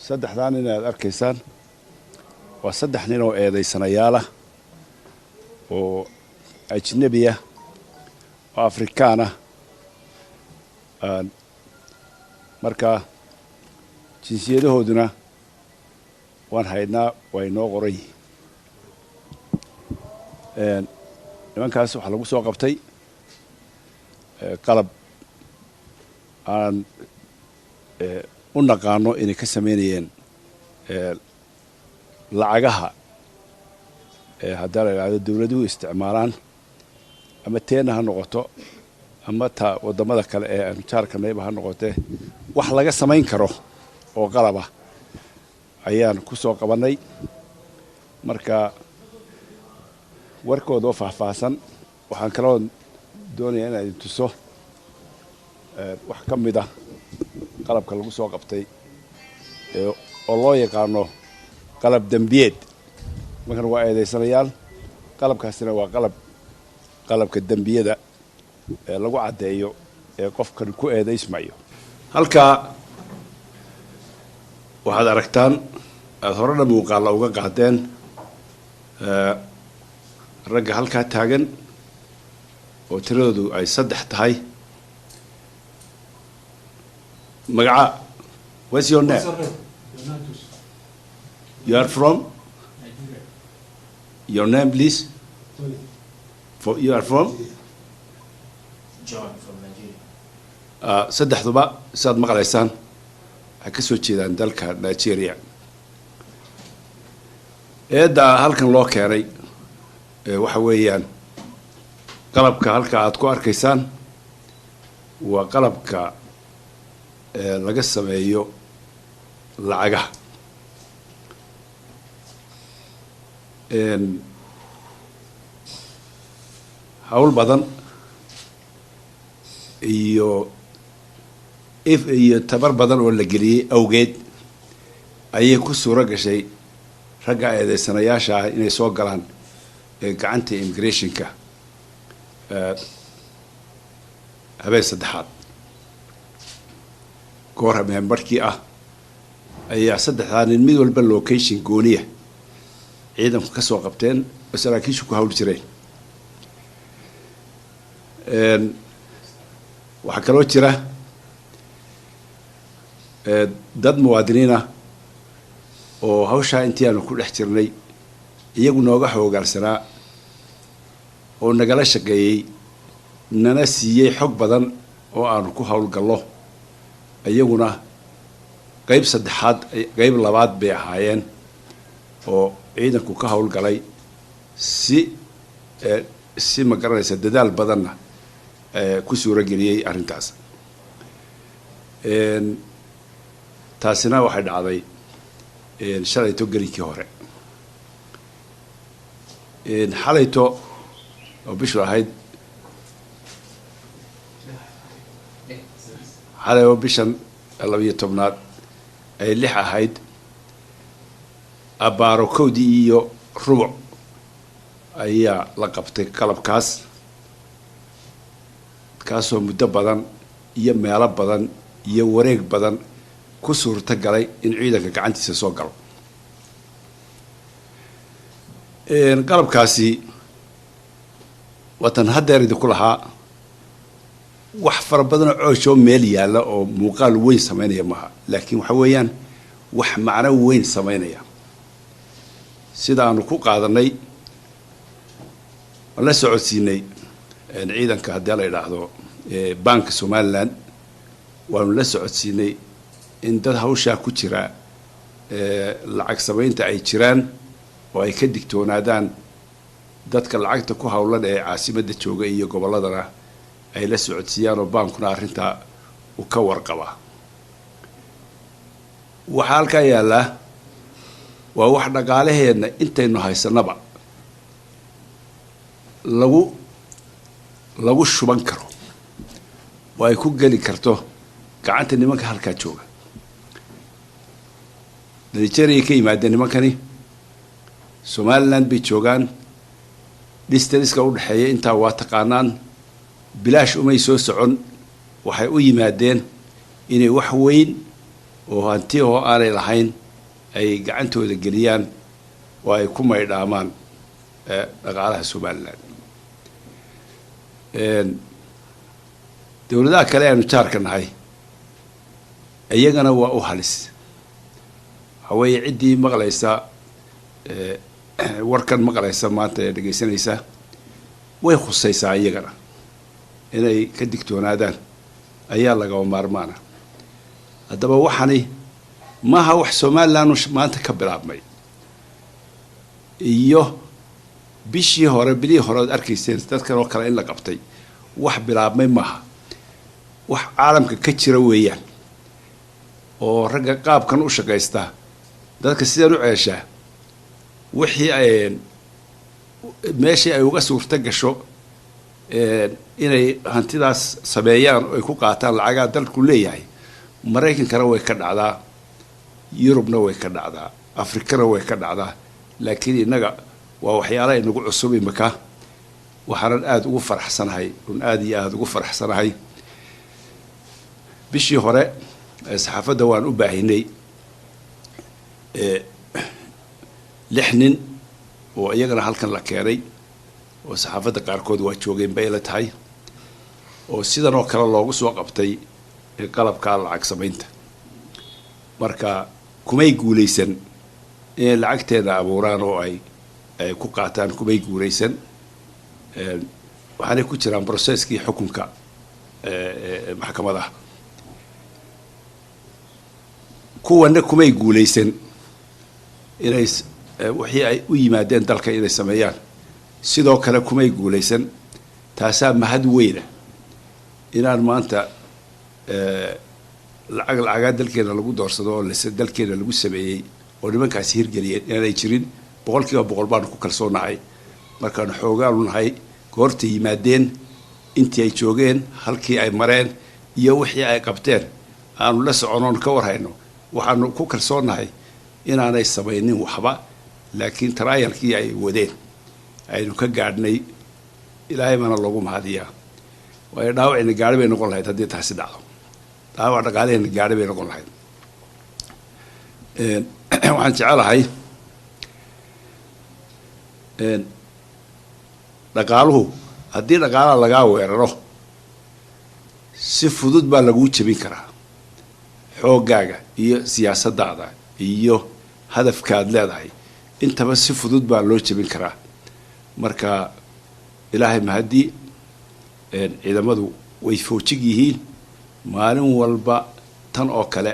Saddexdaa nin aad arkaysaan waa saddex nin oo eedaysanayaala oo ajnebiya oo Afrikaana. Marka jinsiyadahooduna waan haydnaa, waa inoo qoran yihiin. Nimankaas waxaa lagu soo qabtay qalab aan u naqaano inay ka samaynayeen lacagaha haddaa la idhahdo dawladuhu isticmaalaan, ama teena ha noqoto ama ta waddamada kale ee aanu jaarka nayba ha noqotee, wax laga samayn karo oo qalaba ayaan ku soo qabannay. Marka warkooda oo faahfaahsan, waxaan kaloo doonayaa inaan idin tuso wax ka mid ah qalabka lagu soo qabtay oo loo yaqaano qalab dembiyeed. Markan waa eedaysanayaal, qalabkaasina waa qalabka dembiyada ee lagu caddeeyo ee qofkan ku eedaysmayo. Halkaa waxaad aragtaan, aada horena muuqaalla uga qaadeen, ragga halkaa taagan oo tiradoodu ay saddex tahay. Magaca? What's your name? You are from? Your name, please? For you are from? John from Nigeria. Saddexduba, sidaad maqlaysaan, waxay ka soo jeedaan dalka Nigeria. Eedda halkan loo keenay waxa weeyaan qalabka halka aad ku arkaysaan waa qalabka laga sameeyo lacagaha. Hawl badan iyo if iyo tabar badan oo la geliyey awgeed ayay ku suuro gashay ragga eedeysanayaasha ah inay soo galaan gacanta immigrationka habeen saddexaad goor habeen barhkii ah ayaa saddexdaa nin mid walba location gooniya ciidanku ka soo qabteen oo saraakiishu ku hawl jireen. Waxaa kaloo jira dad muwaadiniin ah oo hawshaa intii aanu ku dhex jirnay iyagu nooga xoogaalsanaa oo nagala shaqeeyey, nana siiyey xog badan oo aanu ku howlgallo. Iyaguna qeyb saddexaad, qeyb labaad bay ahaayeen oo ciidanku ka howlgalay si ma garanaysa, dadaal badanna ku suurageliyey arrintaas. Taasina waxay dhacday shalayto gelinkii hore. Xalayto oo bishu ahayd, xalay oo bishan 12aad ay 6 ahayd, abbaaro 1:15 ayaa la qabtay qalabkaas, kaasoo muddo badan iyo meelo badan iyo wareeg badan ku suurto galay in ciidanka gacantiisa soo galo. Qalabkaasi waatan haddeer idinku lahaa, wax fara badanoo cooshoo meel yaalla oo muuqaal weyn samaynaya maaha, laakiin waxa weeyaan wax macno weyn samaynaya. Sidaanu ku qaadanay waan la socodsiinay ciidanka, haddii la idhaahdo Banka Somaliland, waanu la socodsiinay in dad hawshaa ku jira lacag samaynta ay jiraan oo ay ka digtoonaadaan. Dadka lacagta ku hawlan ee caasimadda jooga iyo gobolladana ay la socodsiiyaan oo baankuna arrintaa uu ka warqabaa. Waxaa halkaa yaallaa waa wax dhaqaalaheenna intaynu haysanaba lagu shuban karo oo ay ku geli karto gacanta nimanka halkaa jooga. Nigeria ka yimaadeen nimankani, Somaliland bay joogaan, distanska u dhexeeya intaa waa taqaanaan. Bilaash umay soo socon, waxay u yimaadeen inay wax weyn Oo hanti oo aanay lahayn ay gacantooda geliyaan oo ay ku maydhaamaan dhaqaalaha Somaliland. Dowladaha kale aanu jaarka nahay iyagana waa u halis. Waxaa weeye, ciddii maqlaysa warkan, maqlaysa maanta ee dhegaysanaysa, way khusaysaa iyagana. Inay ka digtoonaadaan ayaa lagama maarmaana. Haddaba waxani maaha wax Somaliland maanta ka bilaabmay iyo bishii hore, bilihii hore ood arkayseen dadkan oo kale in la qabtay. Wax bilaabmay maaha, wax caalamka ka jira weeyaan, oo ragga qaabkan u shaqaystaa, dadka sidan u ceeshaa, wixii ay meeshii ay uga suurto gasho inay hantidaas sameeyaan oo ay ku qaataan lacagaa dalku leeyahay. Maraykankana way ka dhacdaa, Yurubna way ka dhacdaa, Afrikana way ka dhacdaa, laakiin innaga waa waxyaalaha inagu cusub imika. Waxaanan aada ugu faraxsanahay, un aada iyo aada ugu faraxsanahay, bishii hore saxaafadda waan u baahinay lix nin oo iyagana halkan la keenay, oo saxaafadda qaarkood waa joogeen bay la tahay, oo sidan oo kale loogu soo qabtay qalabka lacag samaynta. Marka kumay guulaysan inay lacagteeda abuuraan oo ay ku qaataan, kumay guulaysan. Waxaanay ku jiraan processkii xukunka maxkamadaha. Kuwana kumay guulaysan inay wixii ay u yimaadeen dalka inay sameeyaan, sidoo kale kumay guulaysan. Taasaa mahad weyna inaan maanta lacag lacagaa dalkeena lagu doorsado oo dalkeena lagu sameeyey oo nimankaasi hirgeliyeen inaanay jirin. 100% baanu ku kalsoonahay markaanu xoogaanu nahay goortay yimaadeen, intii ay joogeen, halkii ay mareen iyo wixii ay qabteen aanu la soconoon ka warhayno. Waxaanu ku kalsoonnahay inaanay samaynin waxba, laakiin trialkii ay wadeen aynu ka gaadhnay. Ilaahay baana loogu mahadiyaa, waayo dhaawacina gaari bay noqon lahayd haddii taasi dhacdo, dhaawac dhaqaalehena gaari bay noqon lahayd. Waxaan jecelahay, dhaqaaluhu haddii dhaqaalaha lagaa weeraro, si fudud baa laguu jebin karaa. Xooggaaga iyo siyaasaddaada iyo hadafkaad leedahay intaba si fudud baa loo jebin karaa. Marka Ilaahay mahaddii, ciidamadu way foojig yihiin. Maalin walba tan oo kale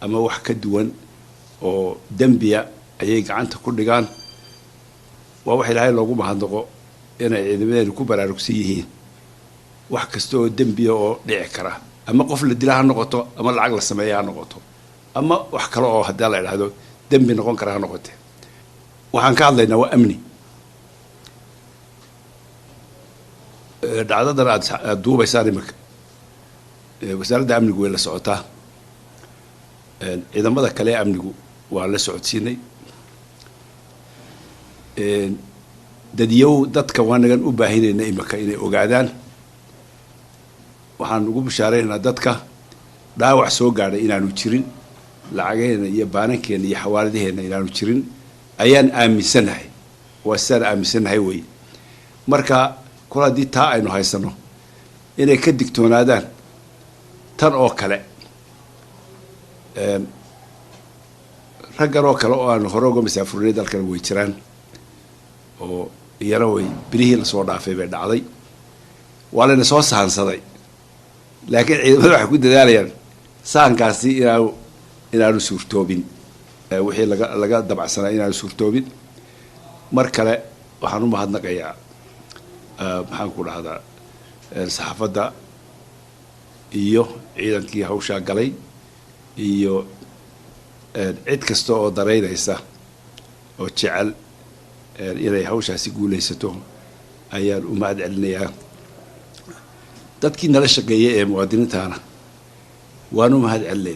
ama wax ka duwan oo dembiya ayay gacanta ku dhigaan. Waa wax Ilaahay loogu mahadnaqo inay ciidamadeenu ku baraarugsan yihiin wax kasta oo dembiya oo dhici kara, ama qof la dila ha noqoto, ama lacag la sameeya ha noqoto, ama wax kale oo haddii la idhaahdo dembi noqon kara ha noqote. Waxaan ka hadlaynaa waa amni. Dhacdadan aad duubaysaan iminka, wasaaradda amnigu way la socotaa, ciidamada kale ee amnigu waa la socodsiinay. Dadyow dadka waa nagan u baahinayna imika inay ogaadaan. Waxaan ugu bishaaraynaynaa dadka dhaawac soo gaadhay inaanu jirin lacagaheena iyo baanankeena iyo xawaaladaheena, inaanu jirin ayaan aaminsanahay. Waa sidaan aaminsanahay wey. Marka kol haddii taa aynu haysano, inay ka digtoonaadaan tan oo kale, raggan oo kale oo aanu hore uga masaafurinay dalkana way jiraan, oo iyana way bilihii lasoo dhaafay bay dhacday. Waa layna soo sahansaday, laakiin ciidamada waxay ku dadaalayaan sahankaasi inaanu suurtoobin, wixii laga dabacsanaa inaanu suurtoobin. Mar kale waxaan u mahadnaqayaa, maxaan ku dhahdaa, saxaafadda iyo ciidankii hawshaa galay iyo cid kasta oo daraynaysa oo jecel inay hawshaasi guulaysato ayaan u mahad celinayaa. Dadkii nala shaqeeyey ee muwaadiniintaana waan u mahad celinaynaa.